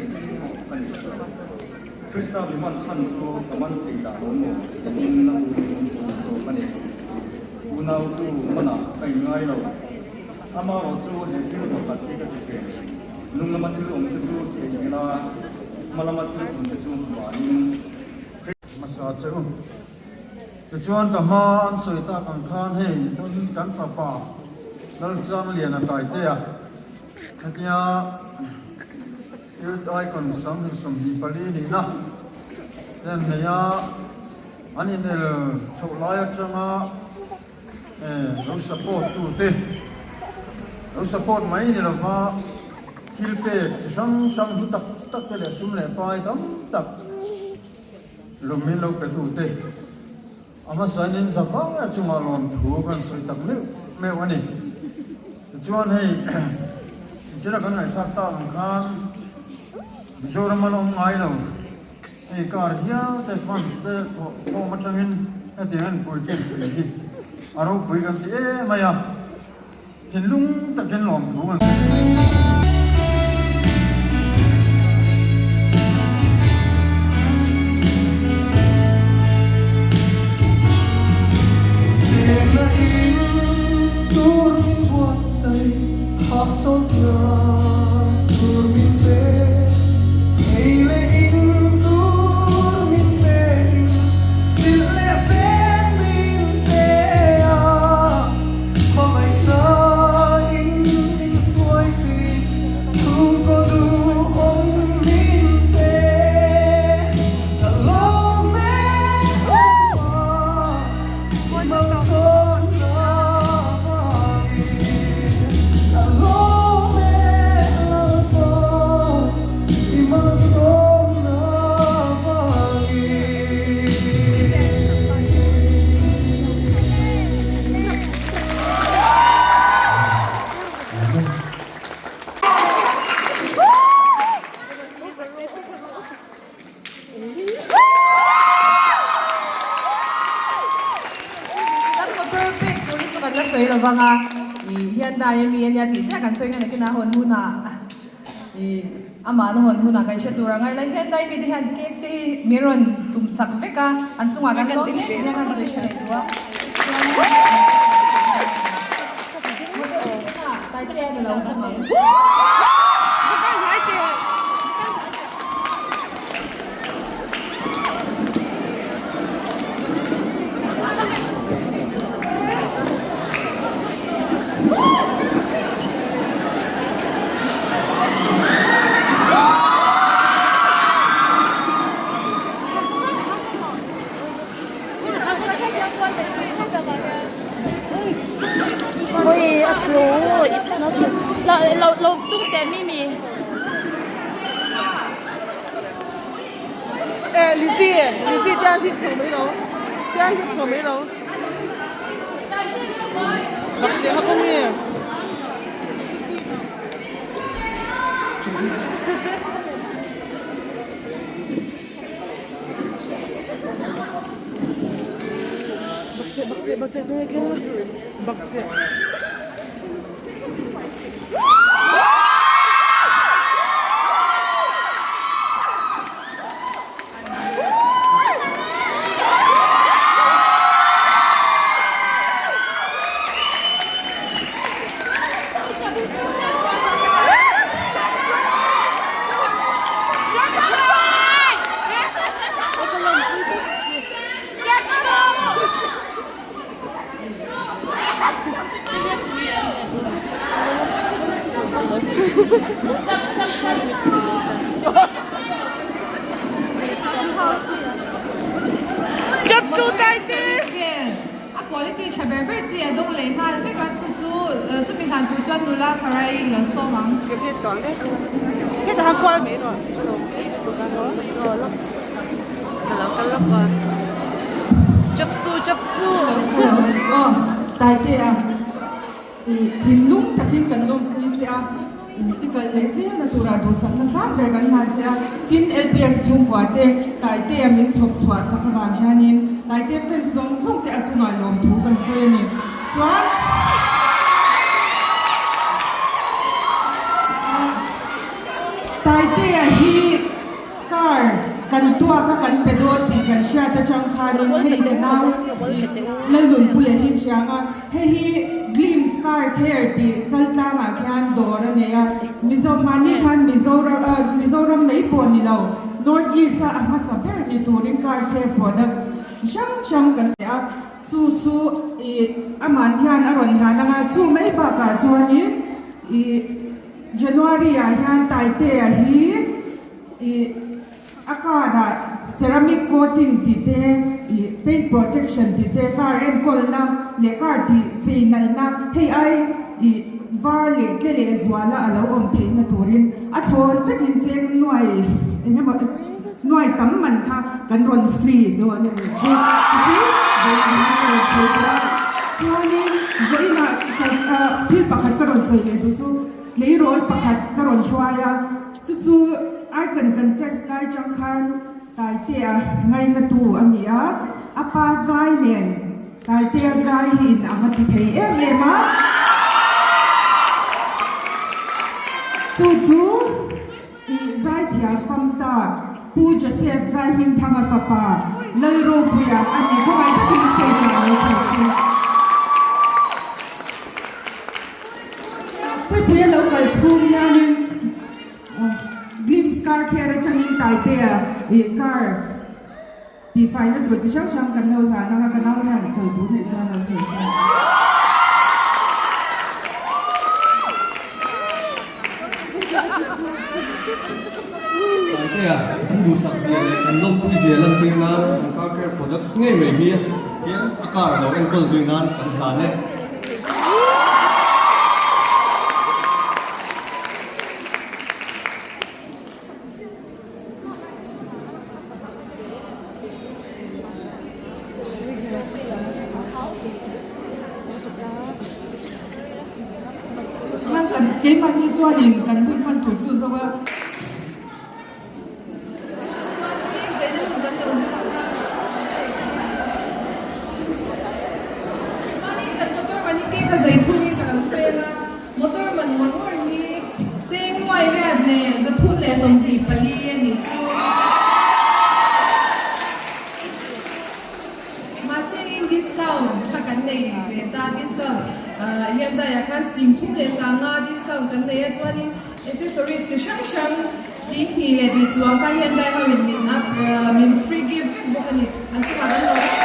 rengin pawh ka ni. Krista mi man chhan chu ka man thei dah lo maw tiin a u in awm tur zawk a ni. Unautu manah ka inngai lo. Amaherawhchu he thil pakhat hi ka ti thin, lung lama thil awm te chu theihnghilh a, hma lama thil awm te chu vanin. Hmasa che u. Tichuan ka hma an sawi tak ang khan hei kan fapa Lalsangliana Taitea hetia Youth Icon 2024 nihna ten nei a, an inel chhoh lai atanga lo support tute lo support mai ni lova thil pek chi hrang hrang hlu tak tak te leh sum leh pai tam tak lawm min lo pe tute a hmasain in za vang a chungah lawmthu kan sawi tak meuh meuh a ni. Tichuan hei inchhira kan ngaihthlak tak ang khan Mizoram an awm ngai lo. Hei car hial te funds te thawh khawm atangin hetiang an puitlin thei hi a ropui kan ti em mai a, thinlung takin lawmthu kan. Kan motor pek tur hi chu kan la sawi lo vang a, ih Hyundai ami ania tih chiah kan sawi nge nakin a hawn hunah ih amah na hawn hunah kan hre tur ang a, helai Hyundai mi te hian cake te hi min rawn tum sak vek a, an chungah kan lawm hle tih hian an sawi tha leh duh a, chuan motor hunah Taitea na lo hawng ang. Oi a tlu it's not lo lo lo tung teh mi mi. Eh Lizzy Lizzy tiang hi chho mai lo tiang hi chho mai lo bak che ha kawng nge bak che bak che bak che tunge keng bak che. A quality tha ber ber chi a dawng leh nghal vek a, chu chu chumi hlan tur chuan nula sarai lo sawm ang. Aw Taitea i thinlung takin kan lawmpui che a, i kal leh zelna turah duhsakna sang ber kan hlan che a, tin LPS chhungkua te Taitea min chhawp chhuah sak avang hianin Taitea fans zawng zawng te a chungah lawmthu kan sawi a ni. Chuan Taitea hi. Kan tuak a kan pe dawn tih kan hriat atang khanin hei ka nau ih Lalnunpuia hi hriang a, hei hi Glimpse Car Care tih chaltlangah khian dawr a nei a, Mizo hmanni khan Mizoram Mizoram mai pawh ni lo North East a a hmasa ber ni turin car care products chi hrang hrang kan che a, chu chu ih amah hian a rawn hlan ang a, chu mai bakah chuanin ih January ah hian Taitea hi ih a car ah ceramic coating tih te ih paint protection tih te car enkawlna leh car tih chei nalhna hei ai ih var leh tle leh zuala a lo awm theihna turin a thlawn vekin cheng nuai eng emaw nuai tam man kha kan rawn free dawn a nih chu chu chu vawiin ka rawn sawi tawh a chuanin vawiinah thil pakhat ka rawn sawi leh duh chu tleirawl pakhat ka rawn hruai a. Chu chu Icon contest lai chang khan Taitea ngainatu a ni a, a pa zai nen Taitea zai hi in ang a ti thei em em a. Chu chu i zaithiam fam ta Pu Joseph Zaihmingthanga fapa Lalropuia a ni. Khawngaih takin stage ah lo chho se. Puipuia lo kal chhung hianin Glimpse car care atangin Taitea ih car tihfaina tur chi hrang hrang kan lo hlan ang a, ka nau hian sawi tur neih chuan lo sawi se. Taitea kan duhsak zia leh kan lawmpui zia lantir nan kan car care products ngei mai hi hian a car lo enkawl zui nan kan hlan e. Khan kan keimahni chuanin kan hun hman tur chu zo a. Motor man ngawr ngawr hi cheng nuai riat leh 324 a nih chu. Mahse in discount kha kan nei ve ta, discount Hyundai ah khan 35,000 discount kan nei a chuanin Accessories chi hrang hrang 20,000 leh tih chuang kha Hyundai ho in min a min free gift vek bawk a ni. An chungah kan lo.